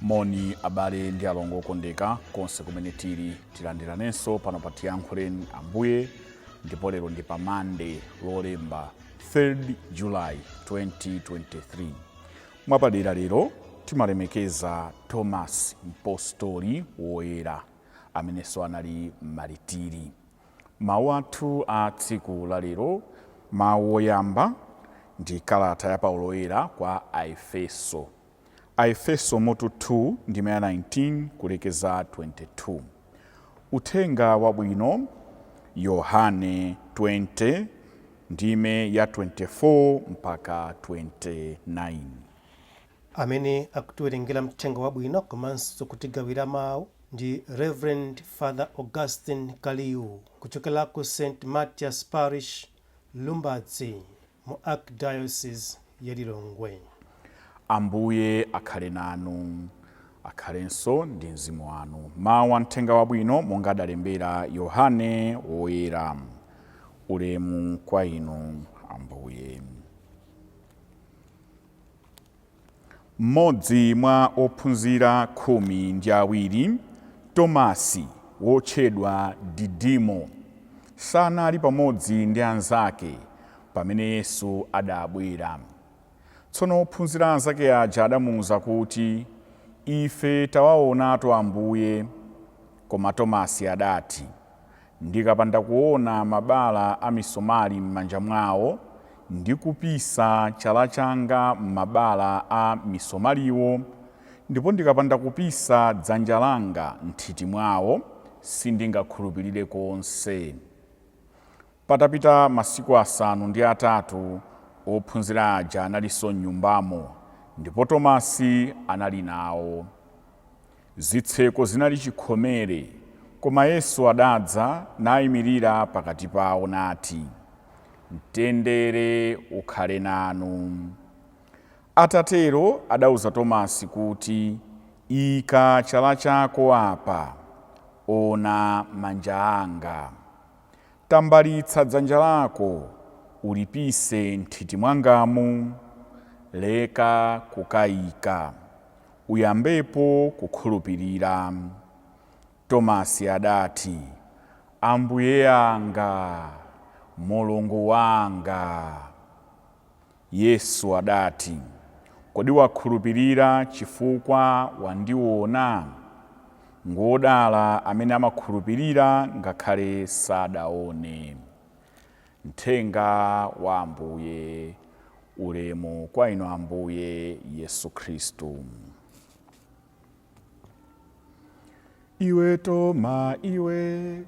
Moni abale ndi alongo okondeka konse kumene tili, tilandiranenso pano pa Tiyankhuleni Ambuye, ndipo lero ndi pa Mande, Lolemba, 3 July 2023. Mwapadera lero timalemekeza Thomas Mpostoli Woyera, amenenso anali malitiri. Mawu athu a tsiku la lero, mawu oyamba ndi kalata ya Paulo Woyera kwa Aefeso, Aefeso mutu 2 ndime ya 19 kulekeza 22. Uthenga Wabwino, Yohane 20 ndime ya 24 mpaka 29. Amene akutiwerengera mthenga wabwino komanso kutigawira mawu ndi Reverend Father Augustine Kaliu kuchokera ku St Mathias Parish, Lumbadzi, mu Archdiocese ya Lilongwe. Ambuye akhale nanu. Akhalenso ndi mzimu wanu. Mawu a Mthenga Wabwino monga adalembera Yohane Woyera. Ulemu kwa inu, Ambuye. Mmodzi mwa ophunzira 12, Tomasi wotchedwa Didimo, sanali pamodzi ndi anzake pamene Yesu adabwera. Tsono ophunzira anzake aja adamuuza kuti, Ife tawaonatu Ambuye. Koma Tomasi adati, Ndikapanda kuona mabala a misomali m'manja mwao, ndi kupisa chala changa m'mabala a misomaliwo, ndipo ndikapanda kupisa dzanja langa m'nthiti mwao, sindingakhulupirire konse. Patapita masiku 8, ophunzira aja analinso m'nyumbamo, ndipo Tomasi anali nawo. Zitseko zinali chikhomere, koma Yesu adadza naimirira pakati pawo nati, Mtendere ukhale nanu. Atatero adauza Tomasi kuti, Ika chala chako apa, ona manja anga. Tambalitsa dzanja lako, ulipise m'nthiti mwangamu. Leka kukayika, uyambepo kukhulupirira. Tomasi adati, Ambuye anga, Mulungu wanga! Yesu adati, Kodi wakhulupirira chifukwa wandiona? Ngwodala amene amakhulupirira ngakhale sadaone. Mthenga wa Ambuye. Ulemu kwa inu Ambuye Yesu Khristu. Iwe Toma iwe,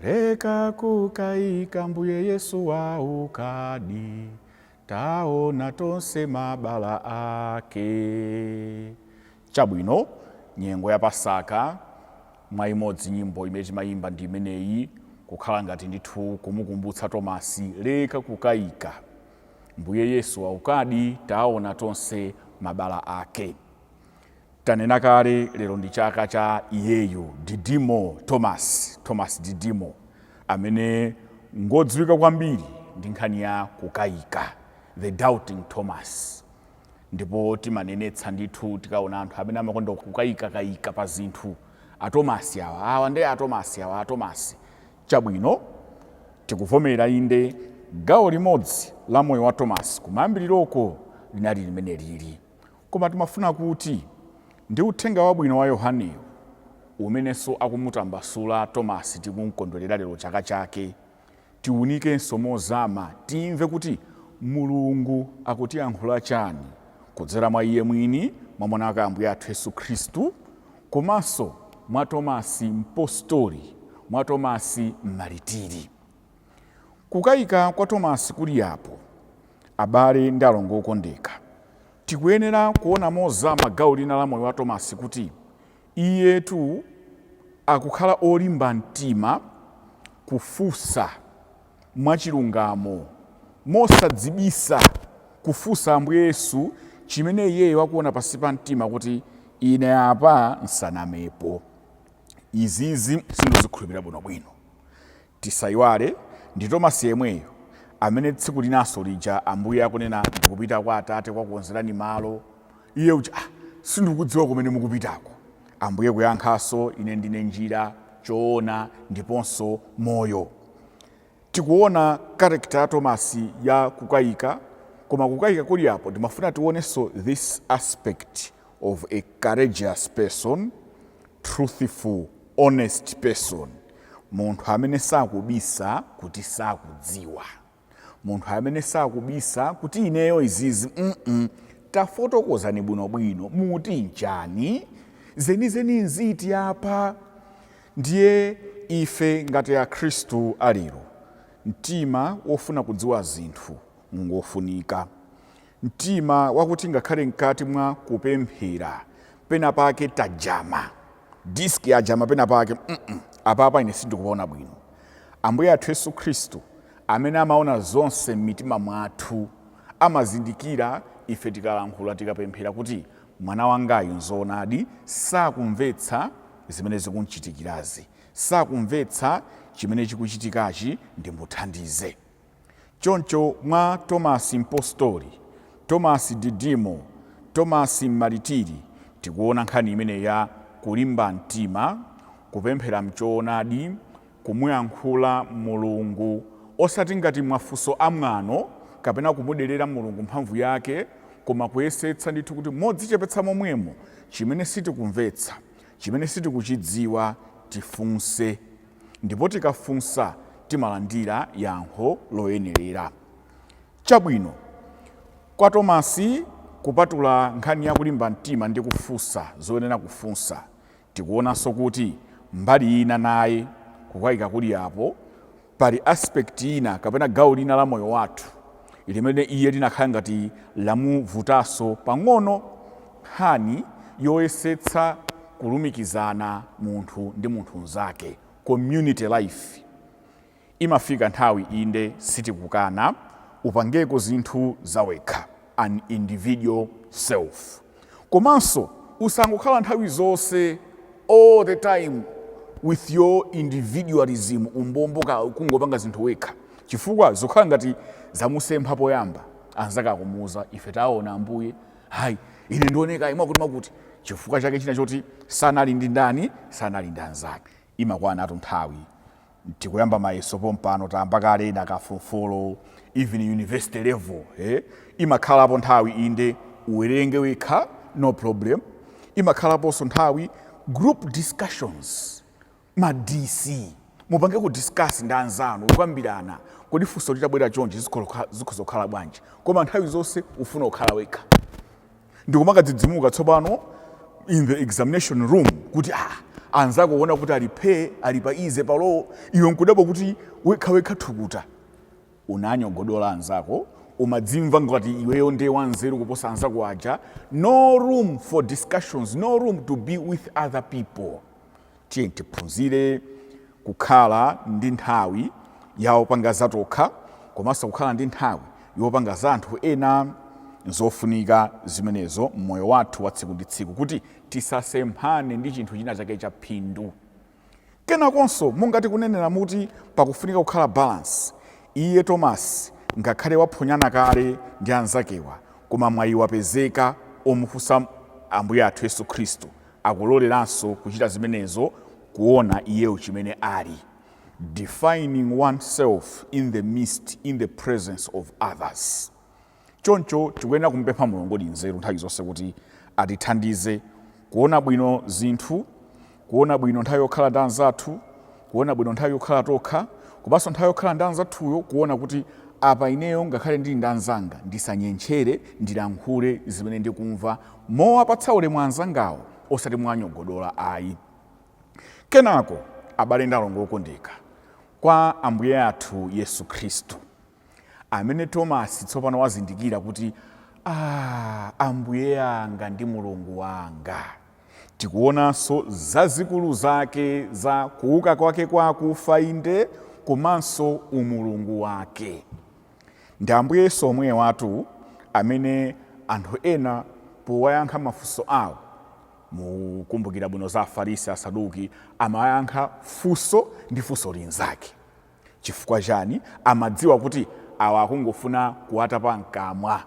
leka kukayika, Mbuye Yesu waukadi, taona tonse mabala ake. Chabwino, nyengo ya Pasaka, mwa imodzi nyimbo imene timayimba ndi imeneyi, kukhala ngati ndithu kumukumbutsa Tomasi, leka kukayika, Mbuye Yesu waukadi, taona tonse mabala ake. Tanena kale, lero ndi chaka cha iyeyu Didimo Thomas, Thomas Didimo, amene ngodziwika kwambiri ndi nkhani ya kukayika, the doubting Thomas. Ndipo timanenetsa ndithu tikaona anthu amene amakonda kukayikakayika pa zinthu, aTomasi awa, awa ndiye aTomasi awa, aTomasi. Chabwino, tikuvomera inde, gawo limodzi la moyo wa Tomasi kumayambiriroko linali limene lili. Koma timafuna kuti ndi Uthenga Wabwino wa Yohaneyo, umenenso akumutambasula Tomasi tikumkondwerera lero chaka chake, tiunikenso mozama, timve kuti Mulungu akutiyankhula chani kudzera mwa iye mwini, mwa Mwana wake Ambuye athu Yesu Khristu, komanso mwa Tomasi Mpostoli, mwa Tomasi Mmalitiri. Kukayika kwa Tomasi kuli apo, abale ndi alongo okondeka, tikuyenera kuona mozama gawo lina la moyo wa Tomasi kuti iyetu akukhala olimba mtima kufunsa mwachilungamo, mosadzibisa, kufunsa Ambuye Yesu chimene iyeyo akuona pansi pa mtima kuti ine apa nsanamepo. Izizi sindizikhulupirira bwinobwino. Tisaiwale, ndi Tomasi yemweyo amene tsiku linanso lija Ambuye akunena, ndikupita kwa Atate kukakukonzerani malo. Iye uja, ah, Sindikudziwa kumene mukupitako. Ambuye kuyankhanso, ine ndine njira, choona ndiponso moyo. Tikuona character ya Tomasi ya kukayika, koma kukayika kuli apo, ndimafuna tionenso this aspect of a courageous person, truthful, honest person, munthu amene sakubisa kuti sakudziwa, munthu amene sakubisa kuti ineyo izizi Tafotokozani bwinobwino, muti nchani zenizeni, nziti apa? Ndiye ife ngati Akhristu alero, mtima wofuna kudziwa zinthu ngofunika, mtima wakuti ngakhale mkati mwa kupemphera pena pake tajama diski, yajama pena pake, apapa ine sindikupaona bwino. Ambuye athu Yesu Khristu amene amaona zonse m'mitima mwathu amazindikira ife tikalankhula, tikapemphera, kuti mwana wangayu nzoonadi sakumvetsa zimene zikumchitikirazi, sakumvetsa chimene chikuchitikachi, ndimuthandize. Choncho mwa Tomasi Mpostoli, Tomasi Didimo, Tomasi Mmaritiri, tikuona nkhani imene ya kulimba mtima, kupemphera mchoonadi, kumuyankhula Mulungu osati ngati mwafunso amwano kapena kumuderera Mulungu mphamvu yake, koma kuyesetsa ndithu kuti modzichepetsa momwemo, chimene sitikumvetsa, chimene sitikuchidziwa, tifunse, ndipo tikafunsa timalandira yankho loyenerera. Chabwino, kwa Tomasi, kupatula nkhani ya kulimba mtima ndi kufunsa zoyenera kufunsa, tikuonanso kuti mbali ina naye kukayika kuli apo, pali aspect ina kapena gawo lina la moyo wathu limene iye linakhala ngati lamuvutanso pang'ono, nkhani yoyesetsa kulumikizana munthu ndi munthu mnzake, community life. Imafika nthawi, inde, sitikukana, upangeko zinthu zawekha, an individual self, komanso usangokhala nthawi zonse, all the time, with your individualism, umbombo, kungopanga zinthu wekha, chifukwa zikukhala ngati zamusempha poyamba. Anzake akumuuza, "Ife taona Ambuye." "Hayi, ine ndioneka mwakuti mwakuti." Chifukwa chake china choti sanali ndi ndani? Sanali ndi anzake. Imakwanatu nthawi, tikuyamba mayeso pompano, tayamba kale ena ka form 4, even university level, eh? Imakhalapo nthawi, inde, uwerenge wekha, no problem. Imakhalaponso nthawi group discussions, ma DC, mupange ku discuss ndi anzanu, kukambirana, kodi funso litabwera chonchi zikhoza kukhala bwanji? Koma nthawi zonse ufuna kukhala wekha, ndikumakadzidzimuka tsopano in the examination room kuti ah, anzako kuona kuti ali phe, ali pa easy palowo, iwe nkudabwa kuti wekha wekha thukuta, unanyogodola anzako, umadzimva ngati iweyo ndiye wanzeru kuposa anzako aja. No room for discussions, no room to be with other people. Tiye tiphunzire kukhala ndi nthawi yopanga zatokha komanso kukhala ndi nthawi yopanga za anthu ena. Zofunika zimenezo mmoyo wathu wa tsiku ndi tsiku kuti tisasemphane ndi chinthu china chake cha phindu. Kenakonso, mungati kunenera muti pakufunika kukhala balance, iye Tomasi ngakhale waphonyana kale ndi anzakewa, koma mwayi wapezeka omufunsa Ambuye athu Yesu Khristu, akuloleranso kuchita zimenezo, kuona iyeyo chimene ali, defining oneself in the midst, in the presence of others. Choncho tikuyenera kumupempha Mulungu ndi nzeru nthawi zonse kuti atithandize kuona bwino zinthu, kuona bwino nthawi yokhala ndi anzathu, kuona bwino nthawi yokhala tokha, komanso nthawi yokhala ndi anzathuyo kuona kuti apa ineyo ngakhale ndili ndi anzanga ndisanyenchere, ndilankhule zimene ndikumva mowapatsa ulemu anzangawo, osati mwanyogodola ayi. Kenako, abale ndi alongo okondeka, kwa Ambuye athu Yesu Khristu amene Tomasi tsopano wazindikira kuti, "Ah, Ambuye anga ndi Mulungu wanga," tikuonanso zazikulu zake za kuuka kwake kwa akufa, inde, komanso umulungu wake. Ndi Ambuye Yesu omwe watu amene anthu ena powayankha mafunso awo, mukumbukira bwino za Afarisi, Asaduki, amayankha funso ndi funso linzake. Chifukwa chani? Amadziwa kuti awa akungofuna kuwatapa mkamwa,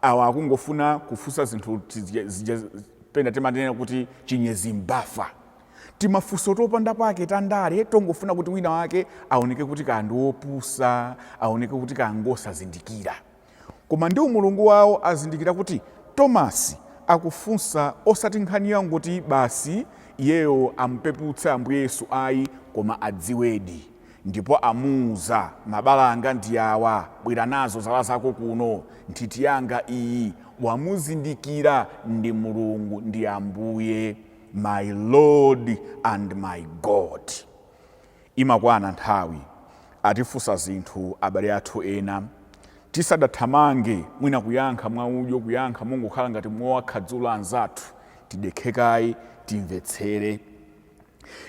awa akungofuna kufunsa zinthu zija. Pena timanena kuti chinyezi mbafa, timafunso topanda pake tandale, tongofuna kuti wina wake aoneke kuti kandi wopusa, aoneke kuti kangosazindikira. Koma ndi umulungu wawo azindikira kuti Tomasi akufunsa osati nkhani yangoti basi iyeyo amupeputse Ambuye Yesu ayi, koma adziwedi. Ndipo amuuza, mabala anga ndi awa, bwera nazo zala zako kuno, nthiti yanga iyi. Wamuzindikira ndi Mulungu, ndi Ambuye, my Lord and my God. Imakwana nthawi atifunsa zinthu abale athu ena, tisadathamange mwina kuyankha mwaudyo, kuyankha mongokhala ngati mowakhadzula anzathu, tidekhekayi, timvetsere.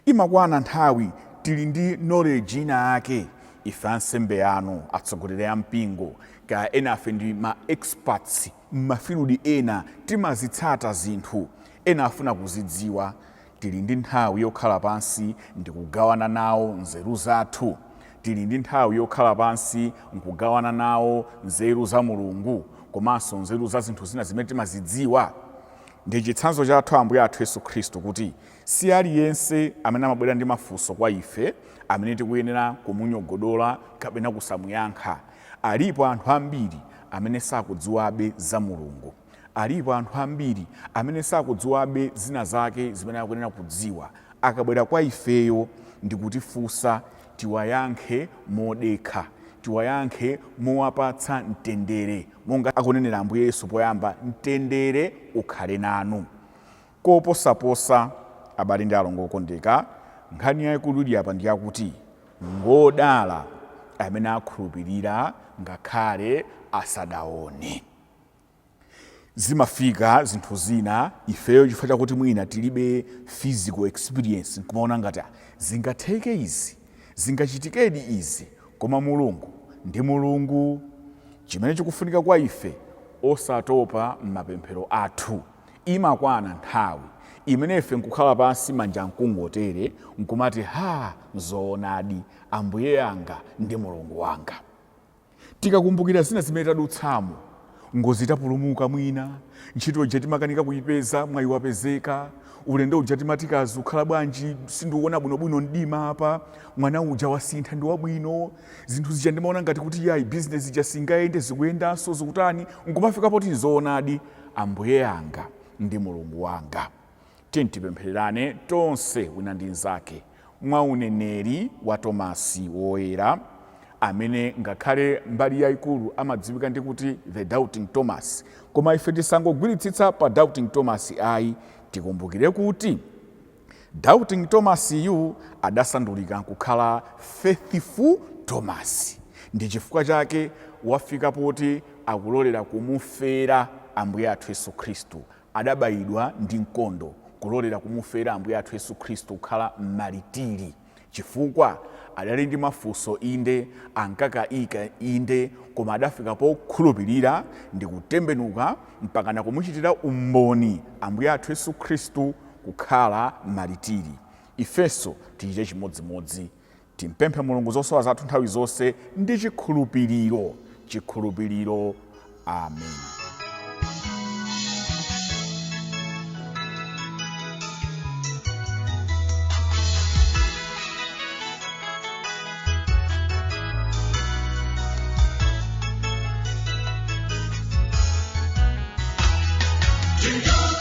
Imakwana nthawi tili ndi knowledge ina ake, ife ansembe anu, atsogoleri a mpingo, ka ena afe ndi ma experts m'mafield ena, timazitsata zinthu, ena afuna kuzidziwa. Tili ndi nthawi yokhala pansi ndi kugawana nawo nzeru zathu. Tili ndi nthawi yokhala pansi nkugawana nawo nzeru za Mulungu komanso nzeru za zinthu zina zimene timazidziwa. Ndi chitsanzo chathu Ambuye athu Yesu Khristu kuti si aliyense amene amabwera ndi mafunso kwa ife amene tikuyenera kumunyogodola kapena kusamuyankha. Alipo anthu ambiri amene sakudziwabe za Mulungu, alipo anthu ambiri amene sakudziwabe zina zake zimene akuyenera kudziwa. Akabwera kwa ifeyo ndikutifunsa, tiwayankhe modekha, tiwayankhe mowapatsa mtendere, monga akunenera Ambuye Yesu poyamba, mtendere ukhale nanu. Koposaposa, abale ndi alongo okondeka, nkhani yayikulu ili apa ndi yakuti ngodala amene akhulupirira ngakhale asadaone. Zimafika zinthu zina ifeyo chifukwa chakuti mwina tilibe physical experience, nkumaona ngati zingatheke izi, zingachitikedi izi. Koma Mulungu ndi Mulungu. Chimene chikufunika kwa ife, osatopa m'mapemphero athu. Imakwana nthawi imene ife nkukhala pansi, manja nkungotere, nkumati, ha, zoonadi Ambuye anga ndi Mulungu wanga. Tikakumbukira zina zimene tadutsamo, ngozi tapulumuka, mwina ntchito ija timakanika kuyipeza, mwayi wapezeka, ulendo uja timatikazi ukhala bwanji, sindikuona bwinobwino, mdima apa, mwana uja wasintha, ndi wabwino, zinthu zija ndimaona ngati kuti yayi, bizinesi ija singayende, zikuyendanso, zikutani, nkumafika poti zoonadi Ambuye anga ndi Mulungu wanga. Tiye tipemphererane tonse wina ndi mnzake mwa uneneri wa Tomasi Woyera, amene ngakhale mbali yayikulu amadziwika ndi kuti the Doubting Thomas. Koma ife tisangogwiritsitsa pa Doubting Thomas ayi. Tikumbukire kuti Doubting Thomas yu adasandulika nkukhala Faithful Thomas. Ndi chifukwa chake wafika poti akulolera kumufera Ambuye athu Yesu Khristu. Adabayidwa ndi mkondo, kulolera kumufera Ambuye athu Yesu Khristu, kukhala malitiri, chifukwa adali ndi mafunso inde, ankakayika inde, koma adafika pokhulupirira ndi kutembenuka mpakana kumuchitira umboni Ambuye athu Yesu Khristu kukhala malitiri. Ifenso tichite chimodzimodzi, timpemphe Mulungu zosowa zathu nthawi zonse ndi chikhulupiriro, chikhulupiriro. Amen. Jingle.